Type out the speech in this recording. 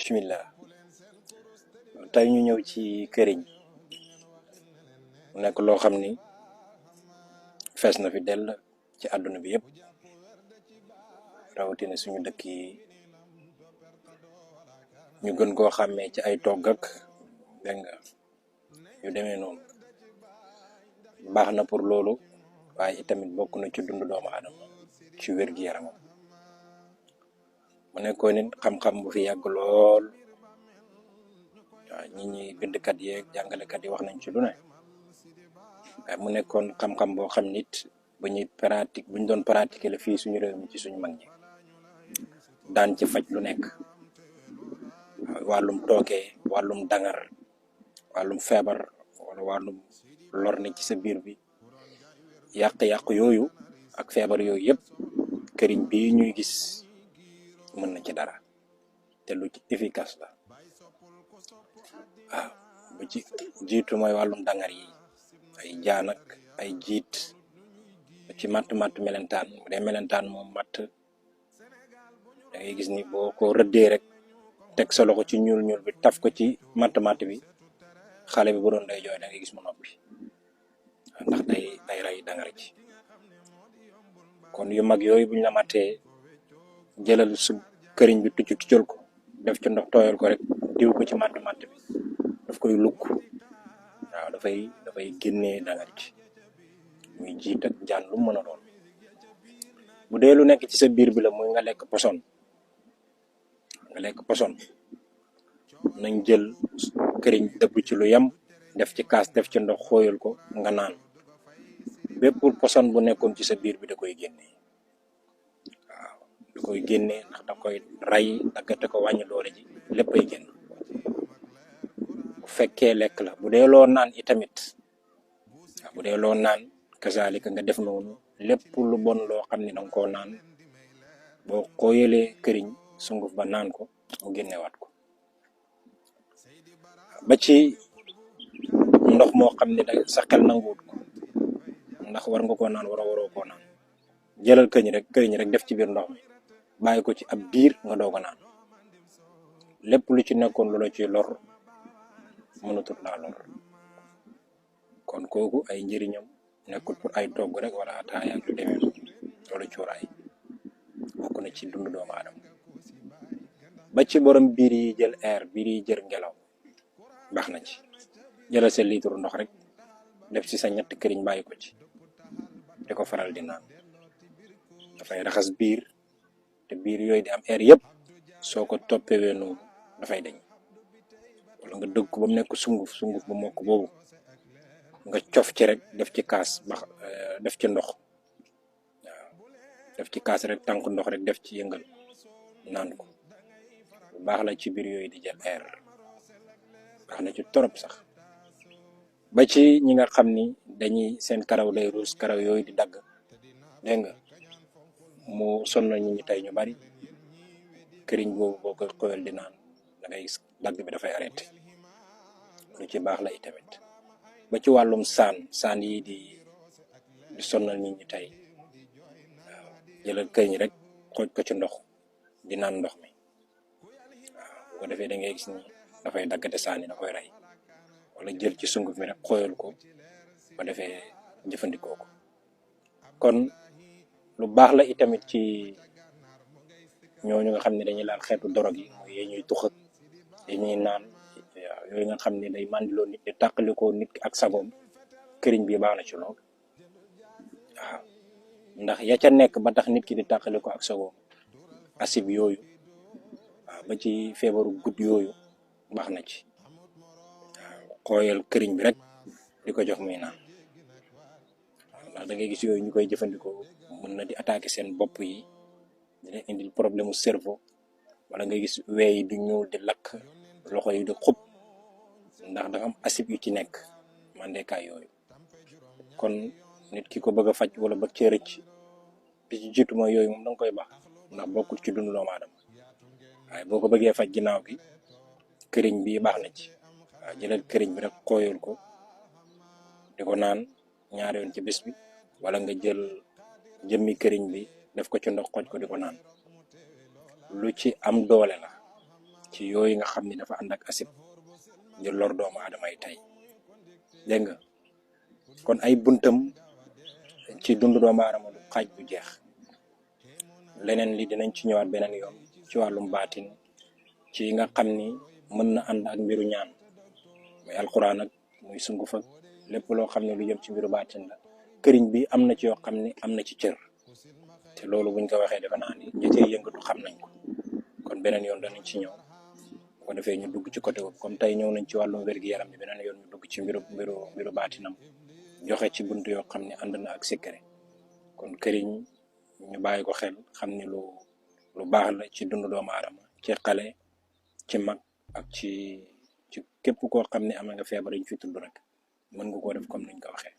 bismillah tey ñu ñëw ci këriñ mu nekk loo xam ni fees na fi dell ci àdduna bi yëpp rawatina suñu dëkk yi ñu gën koo xàmmee ci ay togg ak dégg nga yu demee noonu baax na pour loolu waaye itamit bokk na ci dundu doomu aadama ci wér-gi-yaramam mu nekkoon nit xam-xam bu fi yàgg lool waaw ñi bindkat yeeg jàngalekat yi wax nañ ci lu ne waaye mu nekkoon xam-xam boo xam nit buñ doon pratiquer la fii suñu réew mi ci suñu mag ñi daan ci faj lu nekk wàllum tookee wàllum dangar wàllum feebar wala wàllum lor ne ci sa biir bi yàq-yàq yooyu ak feebar yooyu yëpp këriñ bii ñuy gis mën na ci dara te lu ci efficace la waaw bu ci jiitu mooy wàllum dangar yi ay jaan ak ay jiit ci matt melentaan bu dee melentaan moom matt da ngay gis ni boo ko rëddee rek teg sa loxo ci ñuul bi taf ko ci matt bi xale bi bu doon day jooy da ngay gis mu noppi ndax day rey dangar ci kon yu mag yooyu buñ la mattee jëlal su këriñ bi tuccal ko def ci ndox tooyal ko rek diw ko ci matt bi daf koy lukk waaw dafay génnee dangar ci muy jiit ak jaan lu mën a doon bu dee lu nekk ci sa biir bi la muy nga lekk poson nañ jël këriñ dëbb ci lu yem def ci kaas def ci ndox xooyal ko nga naan bépp poson bu nekkoon ci sa biir bi da koy génnee waaw da koy génnee ndax da koy ray daggate ko wàññi doole ji léppay génn bu fekkee lekk la bu dee loo naan itamit waaw bu dee loo naan kazalika nga def noonu lépp lu bon loo xam ne danga koo naan boo xooyalee këriñ sunguf ba naan ko mu génnewaat ko ba ci ndox moo xam ne da sa xel nanguwut ko ndax war nga koo naan waroo koo naan jëlal këriñ rek def ci biir ndox mi bàyyi ko ci ab diir nga doog a naan lépp lu ci nekkoon lu la ci lor mënatut laa lor kon kooku ay njëriñam nekkul pour ay togg rek wala ataaya ak lu demee loolu cuuraay bokk na ci dundu doomu aadama ba ci borom biir yi jël air biir yi jël ngelaw baax na ci jëlal sa litre ndox rek def ci sa ñetti këriñ bàyyi ko ci di ko faral di naan dafay raxas biir te biir yooyu di am air yëpp soo ko toppewee noonu dafay dañ wala nga dëgg ko ba mu nekk sunguf bu mokk boobu nga cof ci rek def ci kaas def ci ndox waaw def ci kaas rek tànk ndox rek def ci yëngal naan ko bu baax la ci biir yooyu di jël air baax na ci torop sax ba ci ñi nga xam ni dañuy seen karaw day ruus karaw yooyu di dagg dégg nga mu sonal ñi tey ñu bari këriñ boobu boo ko xoyal di naan da ngay dagg bi dafay arrêté lu ci baax la itamit ba ci wàllum saan yi di sonal ñi tey waaw jëlal këriñ rek xooj ko ci ndox di naan ndox mi waaw bu ko defee da ngay gis ni dafay daggate saan yi da koy rey wala jël ci sunguf mi rek xooyal ko ba defee jëfandikoo ko kon lu baax la itamit ci ñooñu nga xam ne dañuy laal xeetu dorog yi mooy yee ñuy tux ak yee ñuy naan waaw yooyu nga xam ne day mandiloo nit di tàqalikoo nit ki ak sagoom këriñ bi baax na ci lool waaw ndax ya ca nekk ba tax nit ki di tàqalikoo ak sagoom asib yooyu waaw ba ci feebaru gudd yooyu baax na ci xooyal këriñ bi rek di ko jox muy naan ndax da ngay gis yooyu ñu koy jëfandikoo mën na di attaquer seen bopp yi dina indil problème mu cerveau wala ngay gis wee yi du ñuul di lakk loxo yi di xub ndax dafa am acide yu ci nekk mandekaay yooyu kon nit ki ko bëgg a faj wala bëgg cee rëcc bi ci jiitu mooy yooyu moom danga koy baax ndax bokkul ci dundu doomu aadama waaye boo ko bëggee faj ginnaaw gi këriñ bi baax na ci waaw jëlal këriñ bi rek xooyal ko di ko naan ñaari yoon ci bés bi wala nga jël jëmmi këriñ bi def ko ci ndox xooj ko di ko naan lu ci am doole la ci yooyu nga xam ni dafa ànd ak acide ngir lor doomu aadama yi tey dégg nga kon ay buntam ci dundu doomu aadama du xaaj bu jeex leneen li dinañ ci ñëwaat beneen yoon ci wàllum baatin ci nga xam ni mën na ànd ak mbiru ñaan muy alxuraan ak muy sunguf ak lépp loo xam ne lu jëm ci mbiru baatin la këriñ bi am na ci yoo xam ne am na ci cër te loolu buñ ko waxee defe naa ni ñi cay yëngatu xam nañ ko kon beneen yoon danañ ci ñëw bu ko defee ñu dugg ci côté boobu comme tey ñëw nañ ci wàllum wér-gi-yaram bi beneen yoon ñu dugg ci mbiru baatinam joxe ci bunt yoo xam ne ànd na ak secret kon këriñ ñu bàyyi ko xel xam ni lu baax la ci dundu doomu aadama ci xale ci mag ak ci képp koo xam ne am nga feebar yi ñu fi tudd rek mën nga koo def comme niñ ko waxee